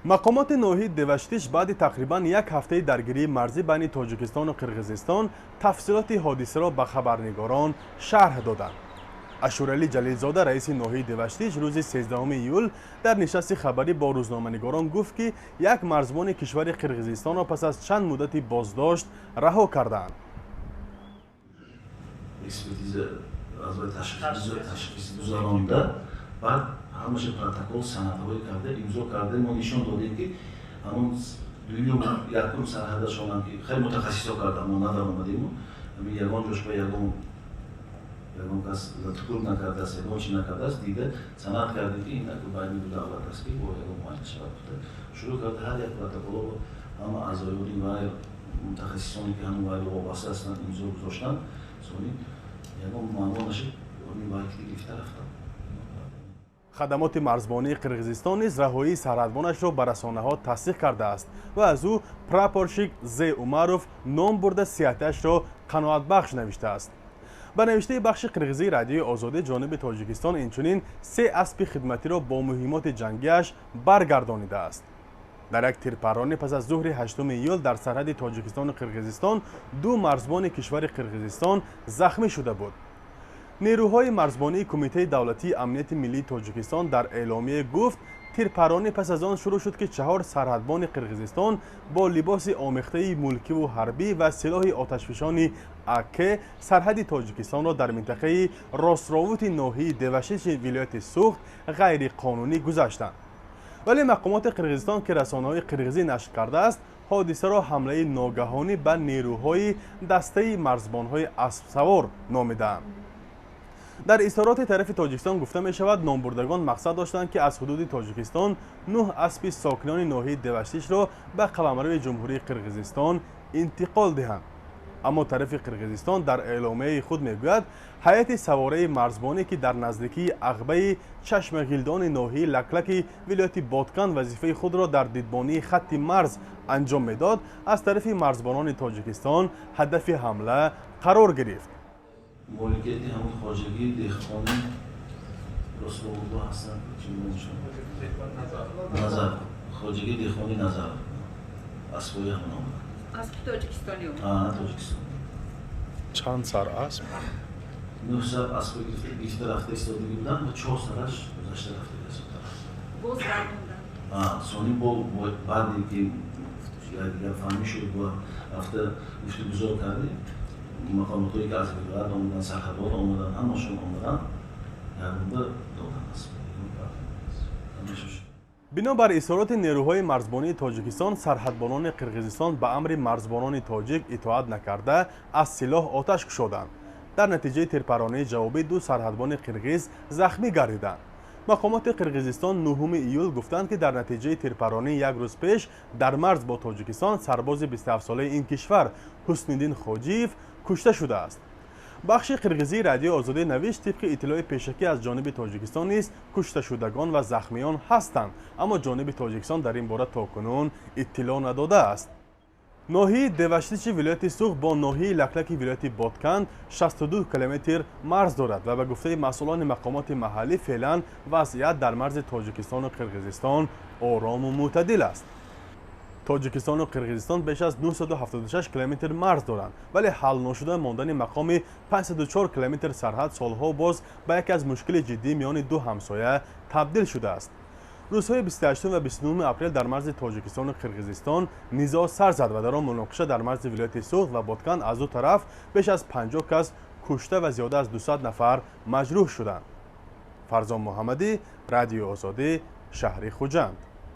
Мақомоти ноҳияи Деваштич баъди тақрибан як ҳафтаи даргирии марзӣ байни Тоҷикистону Қирғизистон тафсилоти ҳодисаро ба хабарнигорон шарҳ доданд. Ашуралӣ Ҷалилзода, раиси ноҳияи Деваштич, рӯзи 13 июл дар нишасти хабарӣ бо рӯзноманигорон гуфт, ки як марзбони кишвари Қирғизистонро пас аз чанд муддати боздошт раҳо кардаанд. Экспертиза ташхис гузаронда, баъд ҳамаша протокол, санадҳое карда, имзо карда, мо нишон додем, ки ҳамон дуюм, якум сарҳадашонам, ки хеле мутахассисо карда, мо надаромадему, ягон ҷош ба ягон кас латукӯб накардааст, ягон чи накардааст. Дида, санад кардем, ки ин байни ду давлат аст, ки бо ягон муайян шавад. Шурӯъ карда, ҳар як протоколо ҳама аъзоёни вай, мутахассисоне, ки ҳамон вайро вобаста ҳастанд, имзо гузоштанд. Сони ягон муаммо нашид, вай гирифта рафтанд. Хадамоти марзбонии Қирғизистон низ раҳоии сарҳадбонашро ба расонаҳо тасдиқ кардааст ва аз ӯ прапорщик З Умаров ном бурда, сиҳаташро қаноатбахш навиштааст. Ба навиштаи бахши қирғизии Радиои Озодӣ, ҷониби Тоҷикистон инчунин се аспи хидматиро бо муҳимоти ҷангиаш баргардонидааст. Дар як тирпарронӣ пас аз зуҳри 8 июл дар сарҳади Тоҷикистону Қирғизистон ду марзбони кишвари Қирғизистон захмӣ шуда буд. Нерӯҳои марзбонии Кумитаи давлатии амнияти миллии Тоҷикистон дар эъломия гуфт, тирпарронӣ пас аз он шурӯъ шуд, ки чаҳор сарҳадбони Қирғизистон бо либоси омехтаи мулкиву ҳарбӣ ва силоҳи оташфишони АК сарҳади Тоҷикистонро дар минтақаи Ростровути ноҳияи Деваштичи вилояти Суғд ғайриқонунӣ гузаштанд. Вале мақомоти Қирғизистон, ки расонаҳои қирғизӣ нашр кардааст, ҳодисаро ҳамлаи ногаҳонӣ ба нерӯҳои дастаи марзбонҳои аспсавор номидаанд. Дар изҳороти тарафи Тоҷикистон гуфта мешавад, номбурдагон мақсад доштанд, ки аз ҳудуди Тоҷикистон нӯҳ аспи сокинони ноҳияи Деваштичро ба қаламрави Ҷумҳурии Қирғизистон интиқол диҳанд. Аммо тарафи Қирғизистон дар эъломияи худ мегӯяд, ҳайати савораи марзбонӣ, ки дар наздикии ағбаи Чашмағилдони ноҳияи Лаклаки вилояти Боткан вазифаи худро дар дидбонии хатти марз анҷом медод, аз тарафи марзбонони Тоҷикистон ҳадафи ҳамла қарор гирифт. Моликияти ҳамон хоҷагии деҳқони Ростовудо ҳастанд, Назар, хоҷагии деҳқони Назар, аспои ҳамон омад. Аспи тоҷикистони? Тоҷикистон. Чанд сар асп? Нӯҳ сар аспо гирифта рафта истодагӣ буданд ва чор сараш гузашта рафта. Боз гардонданд? Сони бо баъде ки дигар фаҳмӣ шуд, рафта гуфтугузор кардем, мақомотҳое, ки аз вилоят омадан, сарҳадбон омадан, ҳамашон омадан, ягонба додан аст. Бинобар изҳороти нерӯҳои марзбонии Тоҷикистон, сарҳадбонони Қирғизистон ба амри марзбонони тоҷик итоат накарда, аз силоҳ оташ кушоданд. Дар натиҷаи тирпарронии ҷавобӣ ду сарҳадбони қирғиз захмӣ гардиданд. Мақомоти Қирғизистон 9 июл гуфтанд, ки дар натиҷаи тирпарронӣ як рӯз пеш дар марз бо Тоҷикистон сарбози 27-солаи ин кишвар Ҳусниддин Хоҷиев кушта шудааст. Бахши қирғизии Радиои Озодӣ навишт, тибқи иттилои пешакӣ аз ҷониби Тоҷикистон низ кушташудагон ва захмиён ҳастанд, аммо ҷониби Тоҷикистон дар ин бора то кунун иттилоъ надодааст. Ноҳияи Деваштичи вилояти Суғд бо ноҳияи Лаклаки вилояти Ботканд 62 километр марз дорад ва ба гуфтаи масъулони мақомоти маҳаллӣ, феълан вазъият дар марзи Тоҷикистону Қирғизистон орому мӯътадил аст. Тоҷикистону Қирғизистон беш аз 976 километр марз доранд, вале ҳал ношуда мондани мақоми 504 километр сарҳад солҳо боз ба яке аз мушкили ҷиддӣ миёни ду ҳамсоя табдил шудааст. Рӯзҳои 28 ва 29 апрел дар марзи Тоҷикистону Қирғизистон низоъ сар зад ва дар он муноқиша дар марзи вилояти Суғд ва Ботканд аз ду тараф беш аз 50 кас кушта ва зиёда аз 200 нафар маҷрӯҳ шуданд. Фарзон Муҳаммадӣ, Радиои Озодӣ, шаҳри Хуҷанд.